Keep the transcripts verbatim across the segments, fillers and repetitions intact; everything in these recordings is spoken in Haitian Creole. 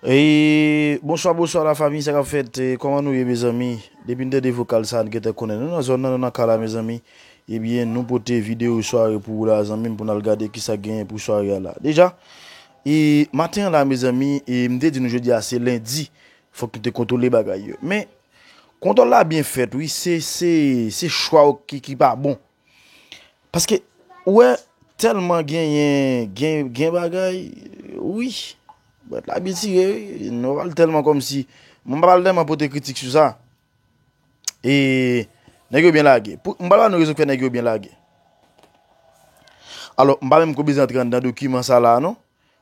E bonswa, bonswa la fanmi, sa k ap fèt? E kòman nou ye, mezanmi? Depi n tande vokal sa, n gentan konnen nou nan zòn nan, nou nan ka la, mezanmi. Ebyen, nou pote videyo sware pou ou la, zanmi m, pou n al gade kisa k genyen pou sware a la. Deja, e maten an la, mezanmi, e m te di nou jodi a se lendi, fòk nou te kontwole bagay yo. Men, kontwòl la byen fèt, wi, se, se, se chwa w ki, ki pa bon. Paske, ou wè, tèlman genyen, gen, gen bagay, wi. Brèt la byen tire, wi. Nou pral tèlman kòmsi, mwen pa pral tèlman pote kritik sou sa. E, nèg yo byen lage. Pou, m pral ba nou rezon k fè nèg yo byen lage. Alò, m pa menm ko bezwen antre anndan dokiman sa la, non.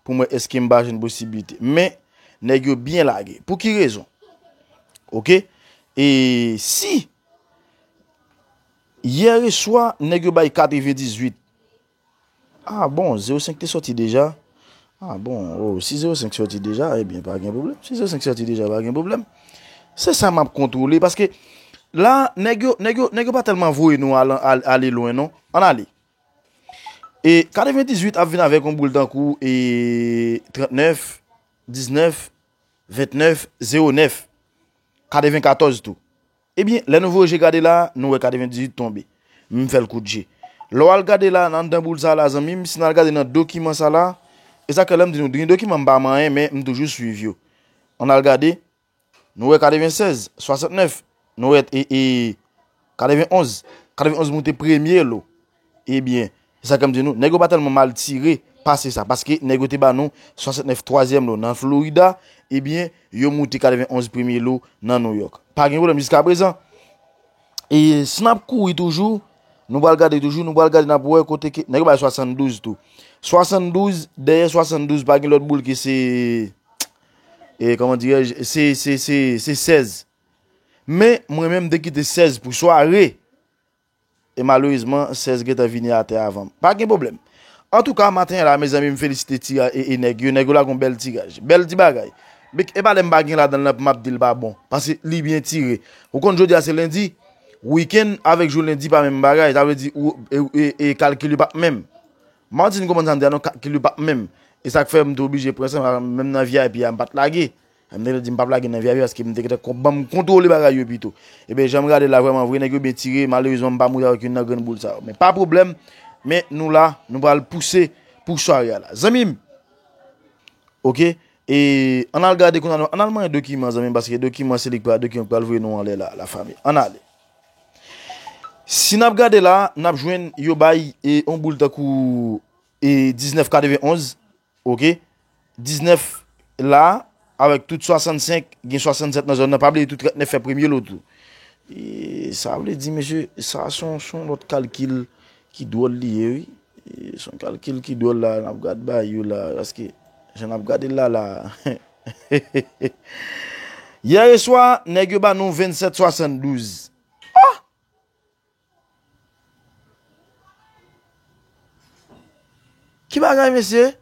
Pou m wè èske m pa jwenn posiblite. Men, nèg yo byen lage. Pou ki rezon? Oke? E si yè swa, nèg yo bay katrevendizuit. Ah bon, zewo senk te sòti deja. Ah bon, oh, si zewo senk sòti deja, ebyen, pa gen pwoblèm. Si zewo senk sòti deja, pa gen pwoblèm. Se sa m ap kontwole, paske la, nèg yo, nèg yo, nèg yo pa tèlman voye nou al, al, ale lwen, non. Ann ale. E katrevendizuit ap vin avèk yon boul tankou e trannèf, diznèf, ventnèf, zewo nèf, katrevenkatòz tou. Ebyen, lè nou voye je gade la, nou wè katrevendizuit tonbe. M fè l kout je. Lè w al gade la, nan anndan boul sa la, zanmi m, si n al gade nan dokiman sa la, e sa k fè lè m di nou, gen dokiman m pa manyen, men m toujou swiv yo. Ann al gade, nou wè katrevensèz, swasantnèf, nou wè e, e, katrevenonz. Katrevenonz moute premye lo. Ebyen, se sa k fè m di nou, nèg yo pa tèlman mal tire pase sa, paske nèg yo te ba nou swasantnèf twazyèm lo nan Florida, ebyen, yo moute katrevenonz premye lo nan New York. Pa gen pwoblèm jiskaprezan. E si n ap kouri toujou, nou pral gade toujou, nou pral gade n ap wè kote ke, nèg yo bay swasanndouz tou. Swasanndouz, dèyè swasanndouz, pa gen lòt boul ke se, e, kòman dirèj, se, se, se, se sèz. Men, mwen menm, m te kite sèz pou sware. E malerezman, sèz gentan vini atè avan m. Pa gen pwoblèm. Antouka, maten an la, mezanmi, m felisite tira e, e nèg yo. Nèg yo lage yon bèl tiraj. Bèl ti bagay. Bik, e pa lè m pa gen ladan l nan pou m ap di l pa bon. Paske li byen tire. Ou konn jodi a se lendi. Wikenn avèk jou lendi pa menm bagay. Sa vle di, ou, e, e, e kalkil yo p ap menm. Martin konprann sa m di a non, kalkil yo p ap menm. E sa k fè m te oblije pran sa, menm nan V I P a, m pa t lage. M te di m p ap lage nan V I P paske m te gentan kon-, ban m kontwole bagay yo pito. Ebyen, jan m gade la, vrèman vre, nèg yo byen tire. Malerezman, m pa moute avèk youn nan grenn boul sa yo. Men pa pwoblèm, men nou la, nou pral pouse pou sware a la. Zanmi m, oke? E, ann al gade kounye a, ann al manyen dokiman, zanmi m, paske dokiman se li k pral, dokiman k pral voye nou anlè la, lafanmi. Ann ale. Si n ap gade la, n ap jwenn yo bay, e, yon boul tankou, e, diznèf katrevenonz, oke? Diznèf la, avèk tout swasannsenk, gen swasannsèt nan zòn nan. Pa bliye tout trannèf fè premye lo tou. E sa vle di, mesye, sa se yon, se yon lòt kalkil ki dwòl li ye, wi. E se yon kalkil ki dwòl la, n ap gad bagay yo la, paske jan n ap gade l la, la. Yè swa, nèg yo ba nou vennsenk swasanndouz. Oh! Ki bagay, mesye?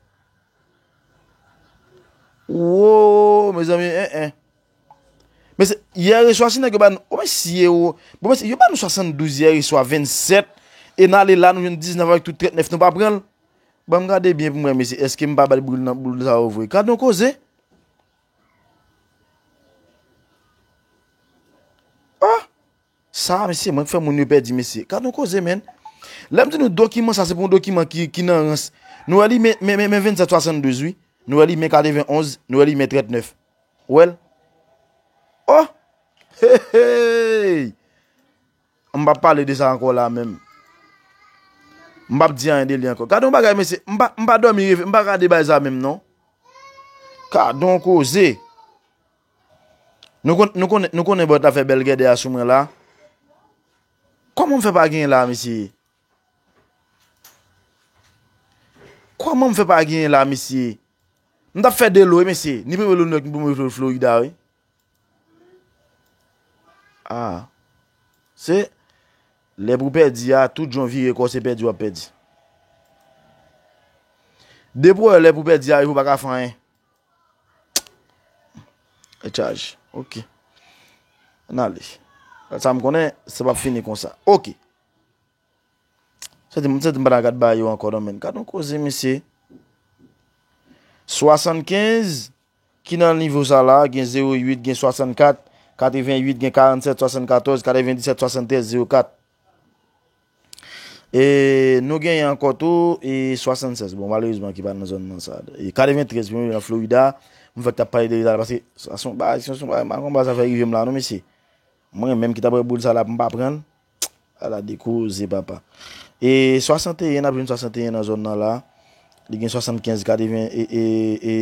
Wo, mezanmi, en, en. Mesye, yè swa, si nèg yo ba nou, o, mesye, wo. Bon, mesye, yo ba nou swasanndouz yè swa, vennsenk, e n ale la, nou jwenn diznèf avèk tout trannèf, nou pa pran l. Ban m gade byen pou m wè, mesye, èske m pa bay boul nan boul sa yo vre? Gad yon koze. Ah! Sa, mesye, mwen k fè moun yo pèdi, mesye. Gad yon koze, menn. Lè m di nou dokiman sa, se pou yon dokiman ki, ki nan rans. Nou wè li men, men, men, men vennsenk swasanndouz, wi. Nou wè li men katrevenonz, nou wè li men trannèf. Ou wè l? Oh! Hey, hey! M p ap pale de sa ankò la menm. M p ap di anyen de li ankò. Gad yon bagay, mesye. M pa, m pa dòmi reve, m pa gade bagay sa menm, non. Gad yon koze. Nou konn-, nou konnen, nou konnen bòt la fè bèl gèdè a sou mwen la. Kòman m fè pa genyen la, mesye? Kòman m fè pa genyen la, mesye? M t ap fè de lo, wi, mesye. Ni premye lo New York, ni premye lo Florida, wi. Ah. Se lè pou pèdi a, tout jan w vire kò w, se pèdi w ap pèdi. Depi w wè lè pou pèdi a rive, ou pa ka fè anyen. E tchaj. Ok. Ann ale. Sa m konnen, sa p ap fini konsa. Ok. Santi m, santi m pa ta gad bagay yo ankò non, menn. Gad yon koze, mesye. Swasannkenz, ki nan nivo sa la, gen zewo uit, gen swasannkat, katrevenn uit, gen karannsèt, swasannkatòz, katrevendisèt, swasanntrèz, zewo kat. E nou genyen ankò tou, e swasannsèz. Bon, malerezman, ki pa nan zòn nan sa. E katreventrèz, premye nan Florida. M fèk t ap pale de li la, paske sa se yon bagay, se yon bagay, m pa konn sa fè rive m la, non, mesye. Mwen menm ki t ap wè boul sa la pou m pa pran l. Ala de koze, papa. E swasanteyen, n ap jwenn swasanteyen nan zòn nan la. Li gen swasannkenz, katreven, e, e, e,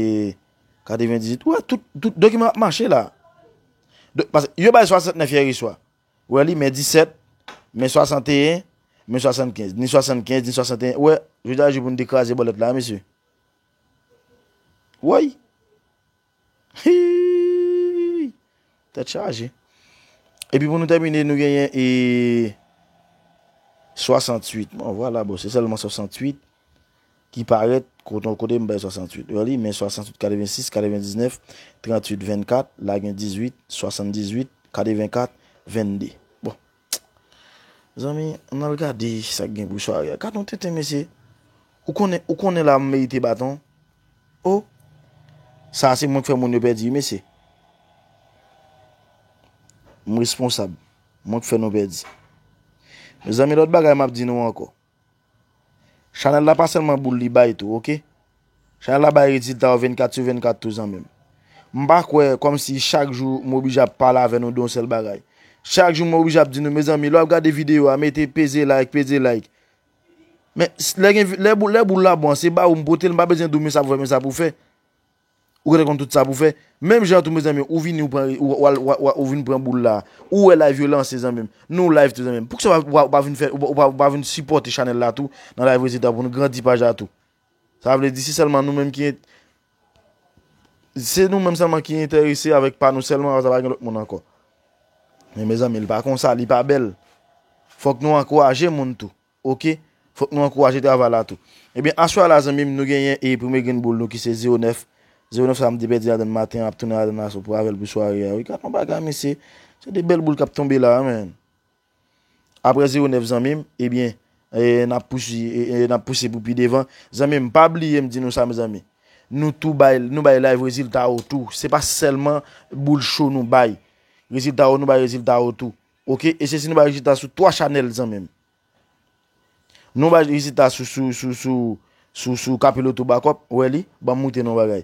katrevendizwit. Ou wè, tout, tout dokiman ap mache la. Do, paske yo bay swasantnèf yè swa. Ou wè li, men disèt, men swasanteyen, men swasannkenz. Ni swasannkenz, ni swasanteyen. Ou wè, jodi a jou pou nou te kraze bòlèt la, mesye. Woy! Hi! Tèt chaje. Epi pou nou tèmine, nou genyen e swasanntuit. Bon, vwala, bon, se sèlman swasanntuit ki parèt kote, kote m bay swasanntuit. Ou wè li, men swasanntuit, katrevensis, katrevendiznèf, tranntuit, vennkat, la gen dizuit, swasanndizuit, katrevenkat, vennde. Bon. Zanmi, ann al gade sa k gen pou sware a. Gad yon tenten, mesye. Ou konnen, ou konnen la m merite baton. O, sa se mwen k fè moun yo pèdi, wi, mesye. M responsab. Mwen k fè nou pèdi. Mezanmi, lòt bagay m ap di nou ankò. Chanèl la pa sèlman boul li bay tou, oke? Chanèl la bay rezilta yo vennkat sou vennkat tou, zanmi m. M pa kwè kòmsi chak jou m oblije ap pale avè nou de yon sèl bagay. Chak jou m oblije ap di nou, mezanmi, lè w ap gade videyo a, mete peze like, peze like. Men, s-, lè gen vi-, lè boul, lè boul la bon, se ba ou m pote l, m pa bezwen di w men sa pou fè, men sa pou fè. Ou genlè konn tout sa pou fè. Menm jan tou, mezanmi, ou vini, ou pran, ou, ou, ou, ou, ou vin pran boul la. Ou wè live yo lanse, zanmi m. Nou live tou, zanmi m. Poukisa w pa, w pa, w pa vin fè, w pa, w pa, w pa vin sipòte chanèl la tou, nan live rezilta pou nou grandi paj la tou? Sa vle di, se sèlman nou menm ki, se nou menm sèlman ki enterese avèk pa nou sèlman, sa pa gen lòt moun ankò. Men, mezanmi, li pa konsa, li pa bèl. Fòk nou ankouraje moun tou. Oke? Fòk nou ankouraje travay la tou. Ebyen, aswè a la, zanmi m, nou genyen e premye grenn boul nou ki se zewo nèf. Zewo nèf sa m te pèdi ladan l maten an, ap tounen ladan l aswè pou avè l pou sware a. Wi, gad yon bagay, mesye. Se de bèl boul k ap tonbe la, men. Apre zewo nèf, zanmi m, ebyen, e, n ap pouswi-, e, e, n ap pouse pou pi devan. Zanmi m, pa bliye m di nou sa, mezanmi. Nou tou bay, nou bay live rezilta yo tou. Se pa sèlman boul cho nou bay. Rezilta yo, nou bay rezilta yo tou. Oke? E se si nou bay rezilta sou twa chanèl, zanmi m. Nou bay rezilta sou, sou, sou, sou, sou, sou Kapiloto Bakòp, ou wè li, ban m montre nou yon bagay.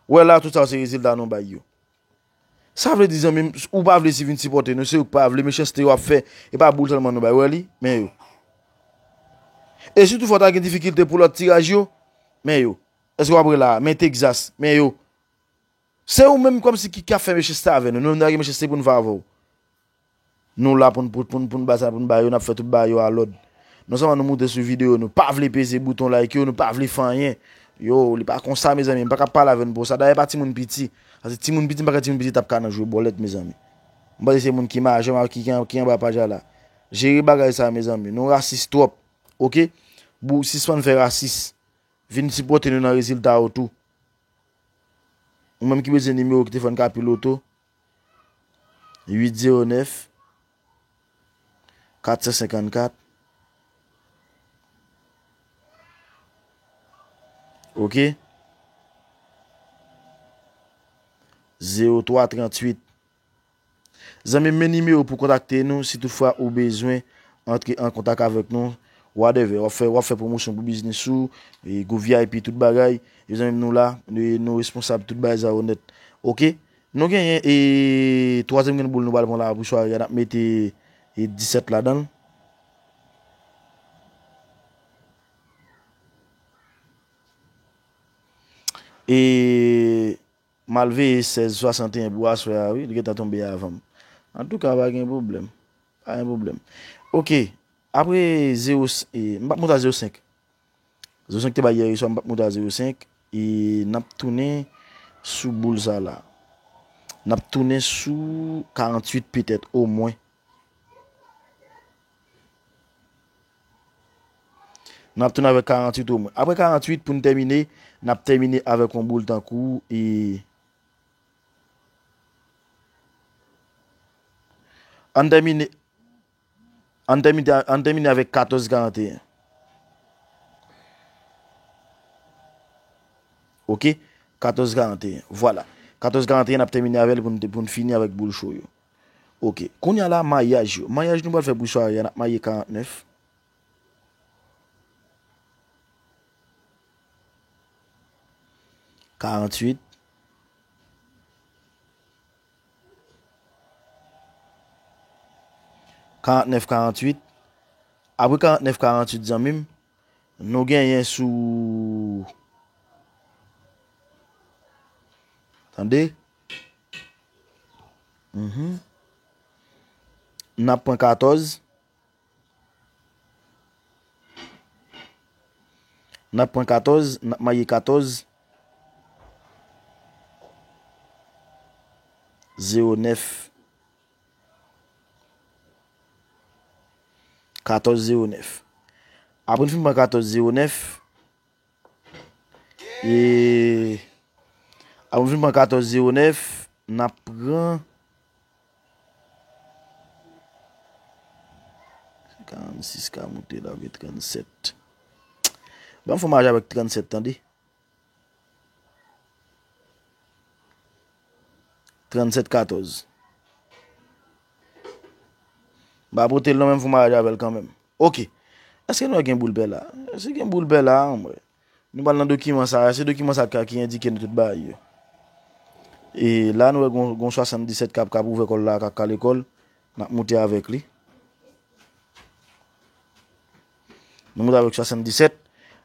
Ou wè la, tout sa yo se rezilta nou bay yo. Sa vle di, zanmi m, ou pa vle si vin sipòte nou, se ou k pa vle, mechanste yo ap fè, e pa boul sèlman nou bay, ou wè li, men yo. E si toutfwa ta gen difikilte pou lòt tiraj yo, men yo. Èske w ap wè la, men Texas, men yo. Se ou menm kòmsi ki, ki ap fè mechanste avè nou. Nou menm nou pa gen mechanste pou n fè avè w. Nou la pou n, pou, pou n, pou n ba sa, pou n ba yo, n ap fè tout bagay yo alòd. Non sèlman nou moute sou videyo, nou pa vle peze bouton like yo, nou pa vle fè anyen. Yo, li pa konsa, mezanmi. M pa ka pale avè n pou sa. Dayè, pa timoun piti. Paske timoun piti, m pa kwè timoun piti t ap ka nan jwe bòlèt, mezanmi. M panse se moun ki majè, ki, ki, ki anba paj la la. Jere bagay sa, mezanmi. Nou rasis twòp. Oke? Bou, sispann fè rasis. Vin sipòte nou nan rezilta yo tou. Ou menm ki bezwen nimewo ki te fè n ka piloto, uit zewo nèf, kat san senkannkat. Oke? Zewo twa tranntuit. Zanmi m, men nimewo pou kontakte nou si toutfwa ou bezwen antre an kontak avèk nou. Whatever, w ap fè, w ap fè pwomosyon pou biznis ou, e, gwo V I P, tout bagay. E zanmi m, nou la, nou, nou responsab tout bagay sa yo nèt. Oke? Nou genyen, e, twazyèm grenn boul nou pral pran la pou sware a, n ap mete, e, disèt ladan l. E, M al veye sèz swasanteyen pou aswè a, wi, li gentan tonbe avan m. Antouka, pa gen pwoblèm. Pa gen pwoblèm. Oke, apre zewo, e, m p ap monte a zewo senk. Zewo senk te bay yè swa, m p ap monte a zewo senk. E n ap tounen sou boul sa la. N ap tounen sou karanntuit petèt, omwen. N ap tounen avèk karanntuit omwen. Apre karanntuit, pou n tèmine, n ap tèmine avèk yon boul tankou, e, ann tèmine, ann tèmine, ann tèmine avèk katòz karanteyen. Oke? Katòz karanteyen. Vwala. Katòz karanteyen, n ap tèmine avè l pou n, pou n fini avèk boul cho yo. Ok. Kounye a la, mayaj yo. Mayaj nou pral fè pou sware a, n ap maye karantnèf. Karantwit. Karantnèf, karantwit. Apre karantnèf, karantwit, zanmi m, nou genyen sou, tande? Mhm. N ap pran katòz. N ap pran katòz, n ap maye katòz, zewo nèf. Katòz zewo nèf. Apre n fin pran katòz zewo nèf, e, apre n fin pran katòz zewo nèf, n ap pran karannsis ka moute la, ok, trannsèt. Ban m fè yon mayaj avèk trannsèt, tande. Trannsèt katòz. M pa pote l non, men m fè yon mayaj avè l kanmenm. Ok. Èske nou wè gen boul pè la? Èske gen boul pè la, anmwey? Nou pral nan dokiman sa a. Se dokiman sa a ki endike nou tout bagay yo. E la, nou wè gon, gon swasanndisèt k ap, k ap ouvè kò l la, k ap kale kò l. N ap moute avèk li. Nou moute avèk swasanndisèt.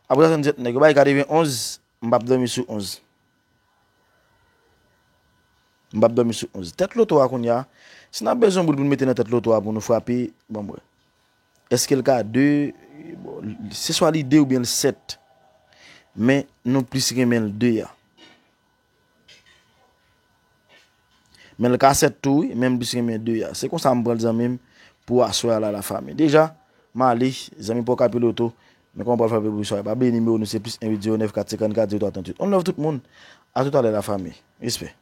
Apre swasanndisèt, nèg yo bay katrevenonz, m p ap dòmi sou onz. M p ap dòmi sou onz. Tèt loto a kounye a, si n ap bezwen boul pou n mete nan tèt loto a pou nou frape, ban m wè. Èske l ka de? Bon, se swa li de oubyen l sèt. Men nou plis renmen l de a. Men l ka sèt tou, wi, men m plis renmen de a. Se konsa m pran l, zanmi m, pou aswè a la, lafanmi. Deja, m ale, zanmi, pa w ka pi loto, men kòman w pral frape pou swa. Pa bliye nimewo nou se plis en uit zewo nèf kat senkannkat zewo twa tranntuit. On love tout moun. A toutalè, lafanmi. Respè.